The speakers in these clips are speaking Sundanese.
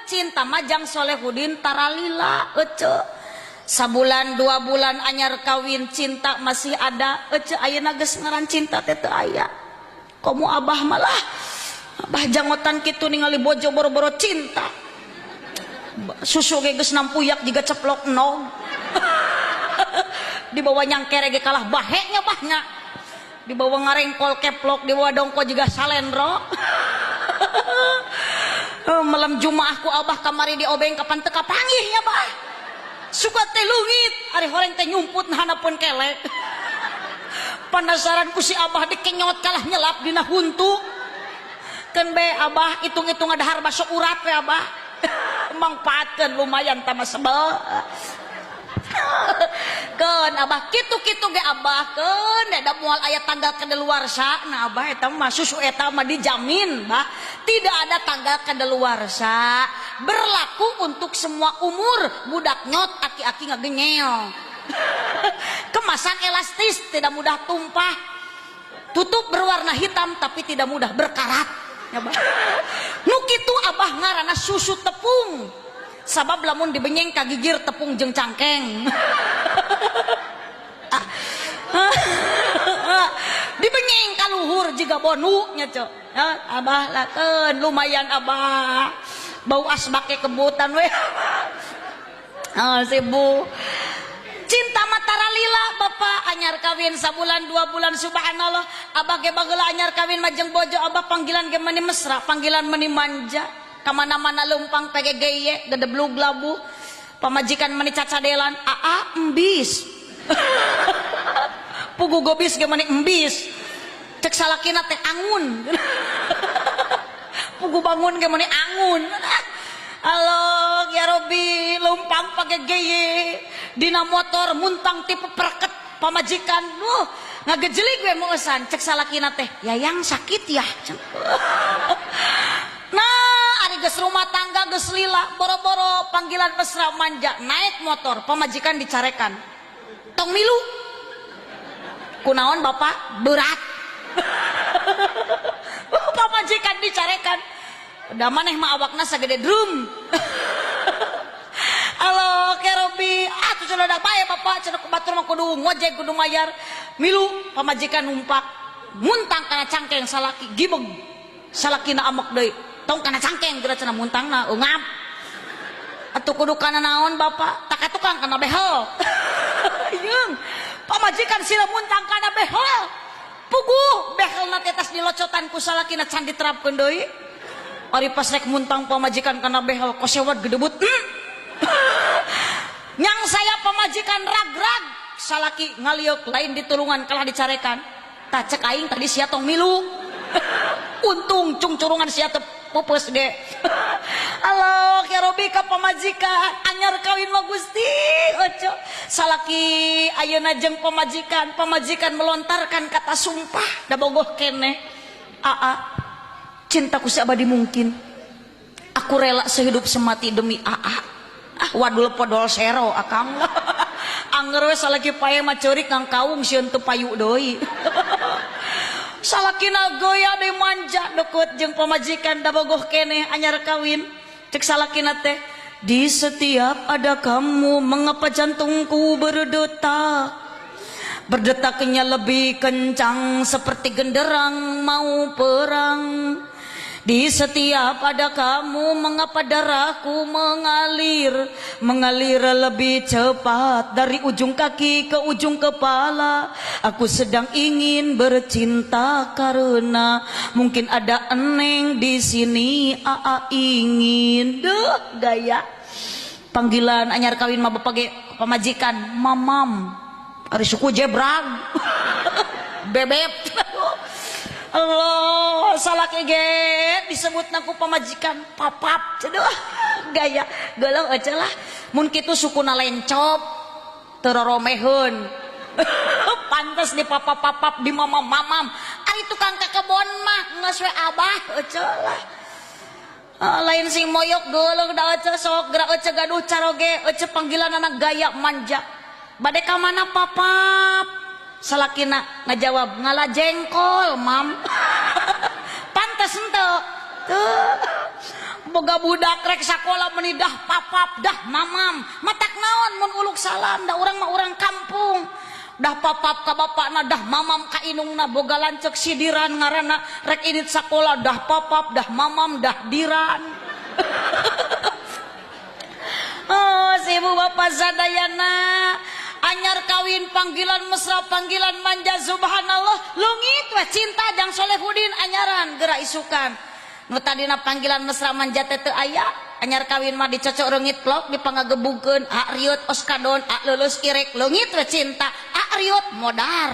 Cinta mah jang Solehudin taralila, ece. Sabulan 2 bulan anyar kawin cinta masih ada, ece. Ayeuna geus ngaran cinta teh teu aya. Komo Abah malah, Abah jangotan kitu ningali bojo boro-boro cinta, susu ge geus nampuyak jiga ceplok nog, dibawa nyangkere ge kalah baheknya bahnya, dibawa ngarengkol keplok, dibawa dongko juga salendro. Oh, malam Jumaah ku Abah kamari diobeng, kapan teu kapanggih nya, Bah. Suka teh leungit, ari horeng teh nyumput hanapun kelek. Penasaran ku si Abah dikenyot, kalah nyelap dina huntu. Keun be, Abah, hitung-hitung dahar baso urat we, Abah mangpaatkeun, lumayan tambah sebel. Keun, Abah, kitu-kitu ge, Abah, keun da moal aya tanggal kadaluarsa. Nah, Abah, eta mah susu eta mah dijamin, Bah, tidak ada tanggal kadaluarsa, berlaku untuk semua umur, budak nyot, aki-aki ngagenyel. Kemasan elastis, tidak mudah tumpah, tutup berwarna hitam tapi tidak mudah berkarat ya, Bah. Nu kitu, Abah, ngaranna susu tepung, sabab lamun dibenyeng kagigir tepung jeung cangkeng. Ah. Dibenyeng kaluhur jiga bonu nya, cok ya, Abah lah. Keun lumayan, Abah, bau asbake kebutan we. Ah, sibuk cinta mah taralila, Bapak. Anyar kawin sabulan 2 bulan, subhanallah, Abah ge bageula anyar kawin majeng bojo Abah panggilan ge meni mesra, panggilan meni manja, kamana-mana leumpang PGGY gedeblug labuh. Pamajikan meni cacadelan, "Aa, embis." Pugu gobis ge meni embis. Cek salakina teh, "Angun." Pugu bangun ge meni angun. Allah ya Robi, leumpang pake geye dina motor, muntang tipe perket pamajikan. Duh, ngagejelig we meueusan. Cek salakina teh, "Yayang sakit ya?" Nah, ari geus rumah tangga geus lila, boro-boro panggilan mesra manja, naik motor pamajikan dicarekan, "Tong milu." Kunaon, Bapak? Berat. Pamajikan dicarekan, udah maneh mah awakna sagede drum. Halo kerobi ah tuh cenah bae, Bapak, cenah batur mah kudu ngojek, kudu mayar. Milu pamajikan numpak, muntang kana cangkeng salaki, gibeg. Salakina amek deui, "Tong kana cangkeng," geura cenah, muntangna eungap atuh. Kudu kana naon, Bapak? Tak tukang kana behel. Yeung pamajikan sila muntang kana behel, puguh behelna teh tas dilocotan ku salakina, can diterapkeun deui. Ari pas rek muntang pamajikan kana behel, kosewad gedebut. Nyang saya pamajikan rag-rag, salaki ngaliuk, lain ditulungan kalah dicarekan. Tak cek aing tadi sia tong milu. Untung cungcurungan sia teu pupus ge. Allah ya Robi, ka pamajikan anyar kawin mah Gusti ojo. Salaki ayeuna jeung pamajikan, pamajikan melontarkan kata sumpah, da bogoh keneh. "Aa, cintaku seabadi mungkin, aku rela sehidup semati demi Aa." Ah, wadul podol sero akang. Anger we salaki pae mah ceurik ngangkaung, sieun teu payu deui. Salakina goya deui, manja deket jeung pamajikan, da bogoh keneh anyar kawin. Cek salakina teh, "Di setiap ada kamu, mengapa jantungku berdetak, berdetaknya lebih kencang seperti genderang mau perang. Di setiap ada kamu, mengapa darahku mengalir, mengalir lebih cepat dari ujung kaki ke ujung kepala. Aku sedang ingin bercinta karena mungkin ada eneng di sini. Aa ingin." Duh, gaya panggilan anyar kawin mah, bapak ge pamajikan mamam, ari suku jebrag bebek. Allah, salaki ge disebut ku pamajikan papap. Aduh, gaya geuleuh aja lah. Mun kitu sukuna lencop teu roromeheun, pantes di papap-papap, di mamam-mamam. Ari tukang ka kebon mah geus we, Abah, ece lah. Ah, lain sing moyok geuleuh da ece. Sok gerak ece gaduh caroge, ece panggilan anak gaya manja. "Bade ka mana, Papap?" Salakina ngajawab, "Ngala jengkol, Mam." Pantes henteu tuh. Boga budak rek sakola meni dah papap dah mamam. Matak naon mun uluk salam da urang mah urang kampung. Dah papap ka bapakna dah mamam ka indungna boga lanceuk sidiran ngaranna rek indit sakola dah papap dah mamam dah diran. Oh, si ibu bapak sadayana anyar kawin panggilan mesra panggilan manja subhanallah leungit we cinta jang Solehudin anyaran geura isukan. Nu tadina panggilan mesra manja teh teu aya, anyar kawin mah dicocok reungit plok dipangagebugkeun, a riut oskadon, a leuleus irek leungit we cinta, a riut modar.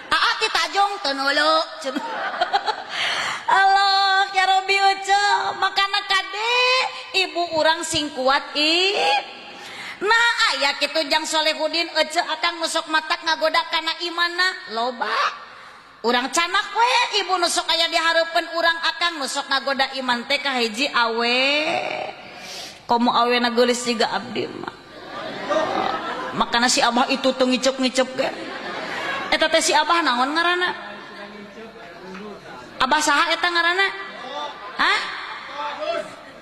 Aa ti tajong teu neuleu. Allah ya Rabbi ece makana kade ibu urang sing kuat ih. Nah aya kitu jang Solehudin ece akang nu sok matak ngagoda kana imanna loba. Urang canak we ibu nu sok aya di hareupeun urang akang nu sok ngagoda iman teh ka hiji awe. Komo awena geulis jiga abdi mah. Makana si abah itu teu ngiceup-ngiceup ge. Eta teh si abah naon ngaranna? Abah saha eta ngaranna? Hah?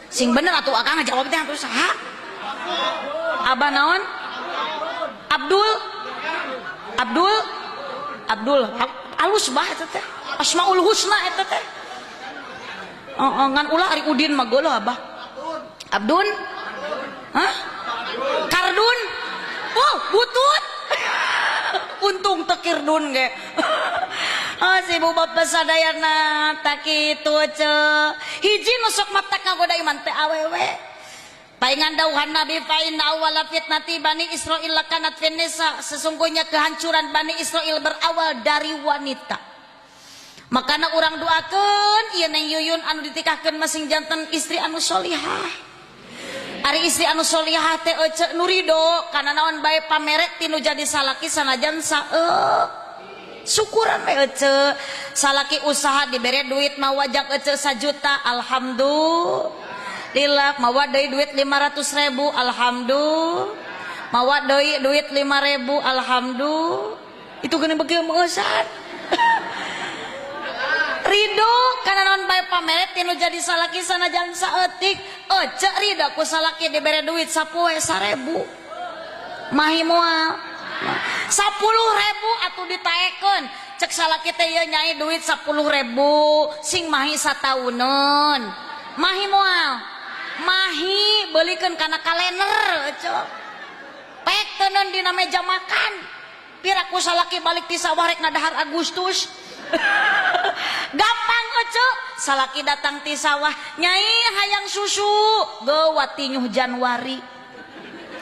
Sing bener atuh akang ngajawab teh atuh saha? Abah naon? Abdul. Abdul. Abdul. Alus bah eta teh. Asmaul Husna eta teh. Heeh, ngan ulah ari Udin mah geuleuh abah. Abdun? Hah? Kardun? Oh, butut. Untung teu kirdun ge. Oh, si ibu bapak sadayana tak kitu ce. Hiji nu sok matak ngagoda iman teh awewe. Paingan dauhan Nabi fa inna awwala fitnati Bani Israil lakanat finnisa. Sesungguhnya kehancuran Bani Israil berawal dari wanita. Makana urang doakeun ieu Neng Yuyun anu ditikahkeun masing janten istri anu solihah. Ari istri anu solihah teh ece nu rido kana naon bae pamere tinu jadi salaki sanajan saeuk. Syukuran we ece. Salaki usaha dibere duit mawa jang ece sajuta alhamdulillah, mawa deui duit 500.000 alhamdulillah, mawa deui duit 5.000 alhamdulillah. Itu geuning beuki meueusan. Ridho kana naon bae pamere tinu jadi salaki sanajan saeutik. Ece ridho ku salaki dibere duit sapoe 1.000 mahi moal 10.000 atuh ditaekeun. Cek salaki teh ieu nyai duit 10.000 sing mahi satauneun. Mahi moal mahi beulikeun kana kalender ece. Pek teuneun dina meja makan. Piraku salaki balik ti sawah rek ngadahar Agustus. Gampang ece. Salaki datang ti sawah nyai hayang susu geuwat tinyuh Januari.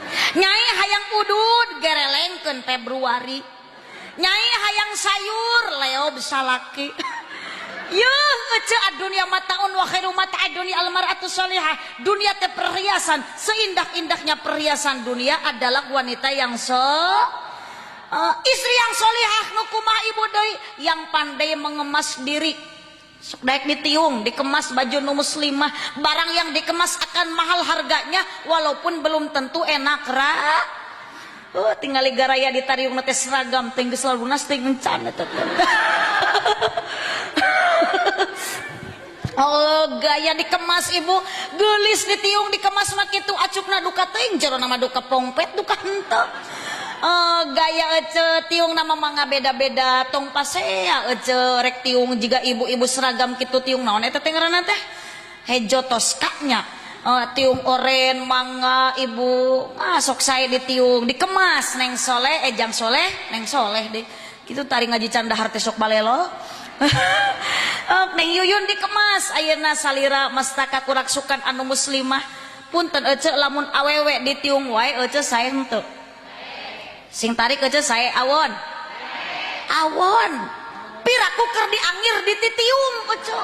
Nyai hayang udud gerelengkeun Februari. Nyai hayang sayur leob salaki. Yeuh ece adunya mataun wa khairu mata'ad dunya almar'atu sholihah. Dunia teh perhiasan, seindah-indahnya perhiasan dunia adalah wanita yang istri yang solihah nu kumaha ibu deui yang pandai mengemas diri. Sok daek ditiung, dikemas baju nu muslimah, barang yang dikemas akan mahal harganya walaupun belum tentu enak ra. Oh, tingali garaya ditariung teh seragam teh geus lunas teh encan eta teh. Oh, gaya dikemas ibu, geulis ditiung dikemas mah kitu acukna duka teuing jero nama duka pongpet duka henteu. Gaya ece tiung nama mangga beda-beda tong pasea ece rek tiung jiga ibu-ibu seragam kitu tiung naon eta teh ngaranna teh hejo toskanya. Tiung oren mangga ibu sok sae ditiung dikemas neng soleh jang soleh neng soleh deh kitu tari ngaji candahar teh sok balelo. Neng Yuyun dikemas ayeuna salira mastaka kuraksukan anu muslimah punten ece lamun awewe ditiung wae ece sae henteu. Sing tarik ece sae awon. Awon. Piraku keur diangir dititiung ece.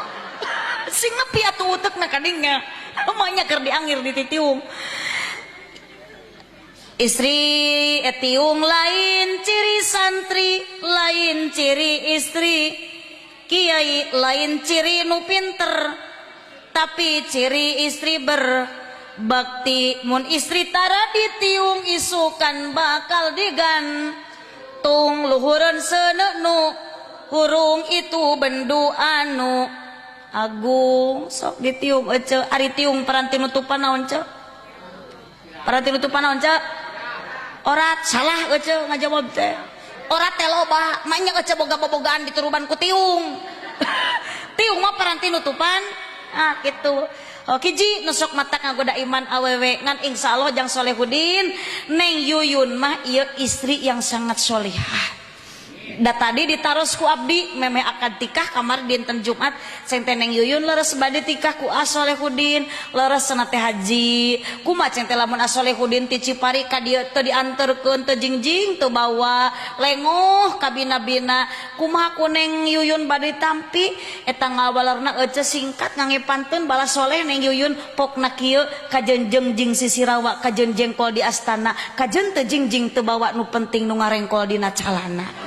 Sing nepi atuh utekna kadinya. Emangnya keur diangir dititiung. Istri etiung lain ciri santri, lain ciri istri. Kiai lain ciri nu pinter, tapi ciri istri berbakti. Mun istri tara ditiung isukan bakal digantung luhureun seuneu nu hurung itu bendu anu Agung sok ditiung ece ari tiung paranti nutupan naon ce? Paranti nutupan naon ce? Orat salah ece ngajawab teh. Orat teh loba, manya ece boga bobogaan dituruban ku tiung. Tiung mah paranti nutupan. Ah gitu. Oh, hiji nu sok mata ngagoda iman awewe ngan insyaallah jang Solehudin Neng Yuyun mah ieu istri yang sangat solehah. Da tadi ditaros ku abdi memeh akad tikah kamar dinten Jumat ceng teh Neng Yuyun leres bade tikah ku Asolehudin leres cenah teh haji kumaha ceng teh lamun Asolehudin ti Cipari ka dieu teu dianterkeun teu jingjing teu bawa lengoh ka bina-bina kumaha ku Neng Yuyun bade tampi eta ngawalerna ece singkat ngangge pantun balas soleh Neng Yuyun pokna kieu kajenjeng jeung sisirawa kajen jengkol di astana kajen teu jingjing teu bawa nu penting nu ngarengkol dina calana.